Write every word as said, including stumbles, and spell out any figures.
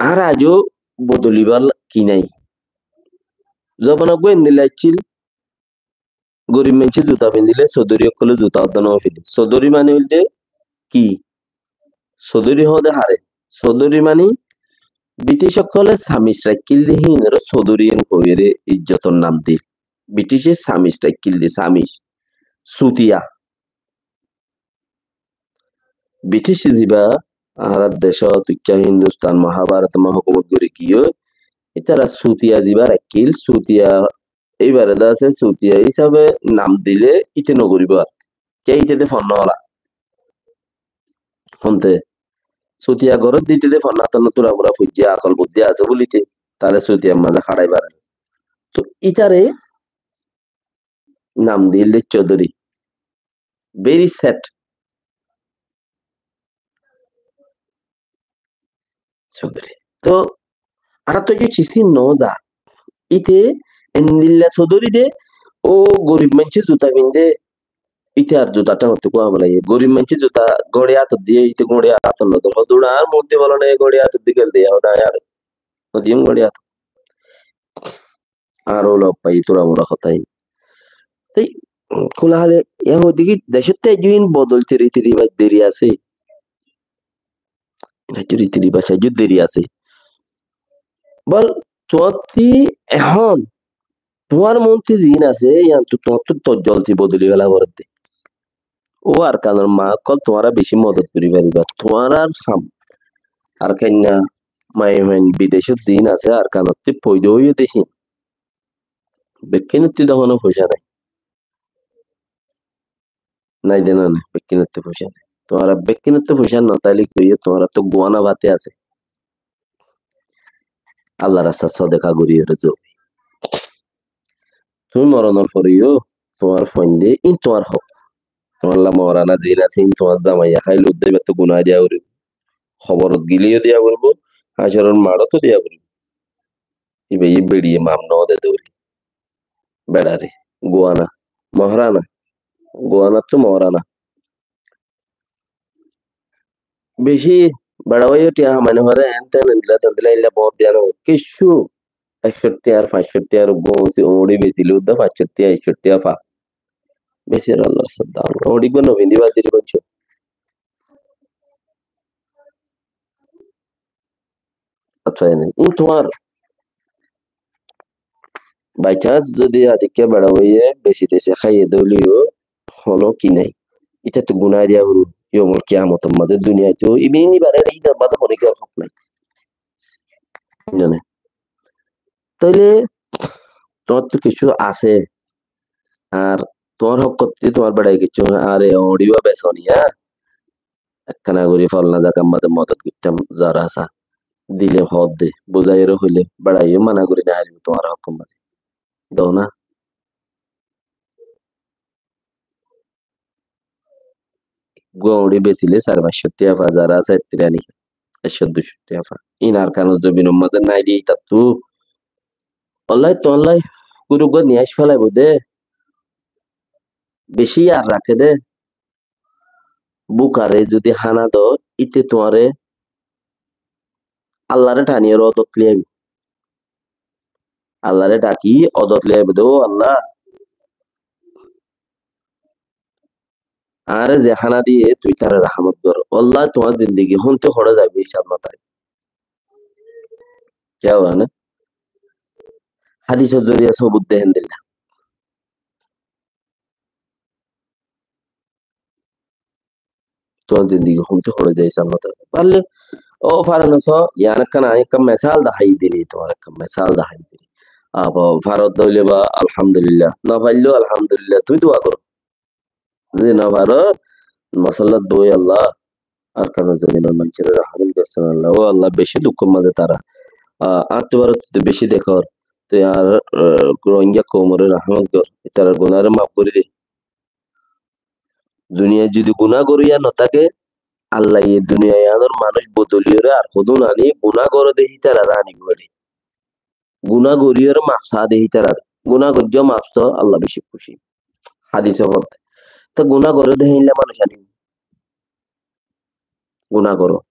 Añára aijjó bodolibár ki nái. Zobana uggúa endilla accíl, gorib maincé zuta findile sodori ókkole zuta uddá no finde. Sodori mani óilde ki? Sodori hoóde hare? Sodori mani British ókkole samis raikkíl de híinore sodori en hoiyóre ijjotor nam dil. Britishe samis raikkíl de, samis. Sutiya. British ziba añárar decót, ikká Hindustan, Mahabharat ma hókumot gorí giyé, ítara sutiya ziba raikkíl, sutiya íbare de asé, sutiya hísabe nam dile íte no goríbo ar. Ke íte de fonná ola. Honte, sutiya gorot de íte de fonná tonna tura mura foijjé, akol buddí asé buli íte, tare sutiyar maze haçai fare. To ítare nam dil de Chaudhary. Very sad. Chaudhary. To añára to ijjó cisi no za. Íte endilla Chaudhary de, ó gorib maincé zuta finde, íte ar zuta tha hotte kua amala ye. Gorib maincé zuta gori atot diye, íte gori atot no. Toma dura ar murti bolo ne gori atot di gel de, ya hoda yar. Odiyum gori atot. Ar ó lok pai tura mura hotá. Te kula hale, ya hoide ki, decót te aijjó in bodol te riti riwaj deri asé. Aijjó riti riwaj aijjó deri asé. Bol, tuáñtti ehón, tuáñr montti ziín asé, yián tu tuáñttu tor joldi bodoli fela foredde. Ó Arkanor maa ókkol, tuáñra beci modot gorí fariba. Tuáñrar ham. Arkainna maiyafuain bidecót ziín asé, Arkanottú foida óiye de híin. Bekkúnottú de honó foicá nái. Nái de no nái, bekkúnottú foicá nái. Tuáñra bekkúnottú foicá no táile ki óiye, tuáñrattú guána fati asé. Allar rastat sodeka gorí ore zo. Tuñí moronor fore yó tuáñr fuainde, ín tuáñr hók. Tuáñlla morana ziín asé, ín tuáñr zamaiye háile uddá íbattú guná diya foribó. Hoborot gile yó diya foribó, hácoror maçot ó diya foribó. Íba yó beçiye maf no de dóri. Beçare, guána, mohrana, guánattú mohrana. Beci beça bái yó tiañ hamai no fare, en ten endilla tendilla illa bout diya no. Kessú ekcó tiañr, fañs cót tiañr uggúa uñci uñçi besile uddá fañs cót tiañ, ekcó tiañ fa. Beci Allar sadda. Uñçi uggúa no findi bad diri bonco. Añçá, ene, ín tuáñr by chance zodi adikká beça báiye beci teci háiye de óile yó honó ki nái. Ítattú guná diya foribó, yomul kiyamotor mazé duniyait ó, ibá ibare ítar mazé honó ki hók nái. Zane? Tóile tuáñttú kessú asé, ar tuáñr hókottú tuáñr beçaye kessú asé, are oñçi uwá besoni, há? Ekkán gorí folna zagar mazé modot goittám, zara sá dile hoódde, buzáiyore hoile, beçaye mana gorí no faribo tuáñr hókor mazé. Dóna. Uggúa uñçi besile sair fañs cót tiañ fa, zara sá ettira ni, ekcó dui cót tiañ fa. Ín Arkanor zobinor mazé nái de ítattú. Wallahi, tuáñlla gúruggúa niyaic félaibo de. Beci yad raké de. Búkare zodi hána do, íte tuáñre Allaré thani odot loi aibo. Allaré dhaki odot loi aibo de, "Ó Allah, añáre ze hána diye, tui taré rahámot gor." Wallahi, tuáñr zindigi hónte hoçé zaibo, hísab no táibo. Kiyá hoó na? Hádisor zoriya sobut de héndilla. Tuáñr zindigi hónte hoçé zai, hísab no táibo. Farle, ó fare no só, yián ekkán, añí ekkán mesal dahái diri, tuáñre ekkán mesal dahái diri. Abo farot dóile ba, alhamdulillah. No faillé, alhamdulillah. Tui dua gor. Zodi no faro, mosollat boi, Allah, Arkanor zobinor maincóre rahámot gor, Allah. Ó Allah, beci dukkór mazé tará. A, añáttu faro tui beci dekór. Tui añár, a, Rohingya koumore rahámot gor. Ítarar gunáre maf gorí de. Duniyait zodi guná goríya no táke, Allaye duniya yiánor manúic bodoliyóre ar hodún aní guná goré de hítarare aníbo de. Guná goríyore maf saá de hítarare. Guná goijjó, maf só, Allah beci kúci. Hádise hoódde. Te guná goré de héinna manúic aníbo. Guná goró.